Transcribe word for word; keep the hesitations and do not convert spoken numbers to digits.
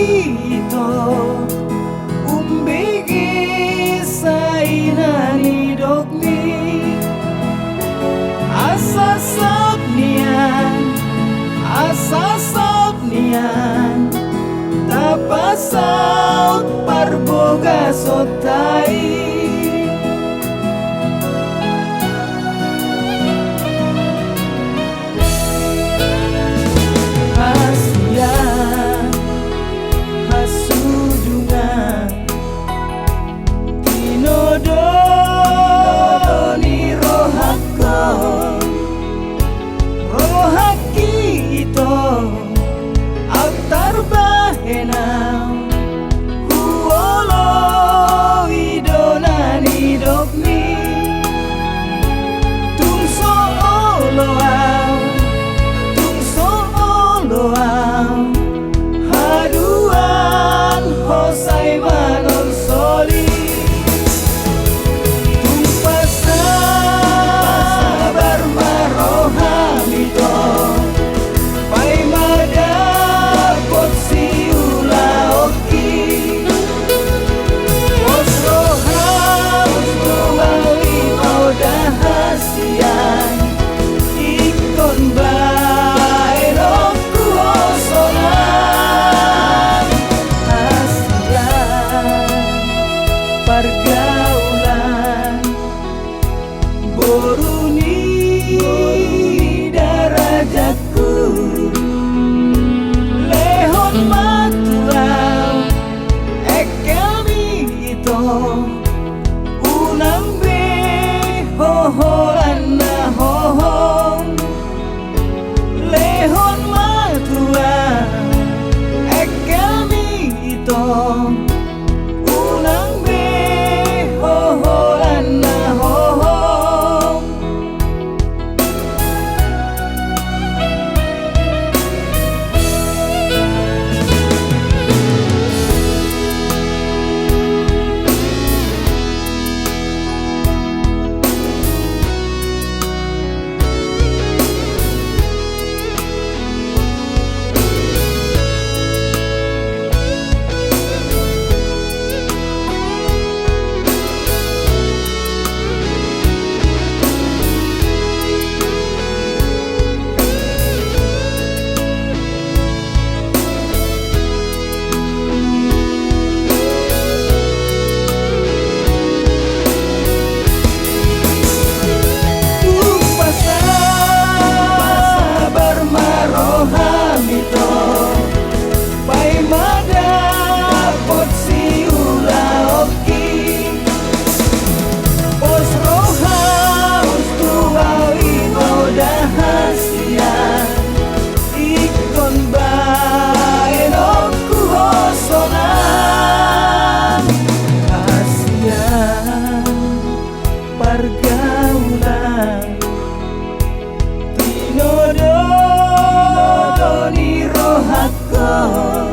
Ito, umbege sai na nidokmi. Asa saut nian, asa saut nian, tapasaut parbogasonta i. Hasian, hasudungan, tinodo ni rohangkon, rohangki ito, aut tarbahen au, huoloi do na nidokmi. Tung so olo au, tung so olo au, haduan ho sai manolsoli. Tung pasabar ma roham ito, paima dapot siulaonki. Pos roham tu au i ma da hasian, ingkon baenonku hosonan. Hasian, pargaulan boru ni darajatku, lehon ma tu au engkelmi ito, unang be hoholan na hohom. Lehon ma tu au engkelmi ito, unang be hoholan na hohom. Tung pasabar ma roham ito, paima dapot siulaonki. Pos roham tu au i ma da hasian, ingkon baenonku hosonan. Hasian, pargaulan, tinodo ni rohangkon,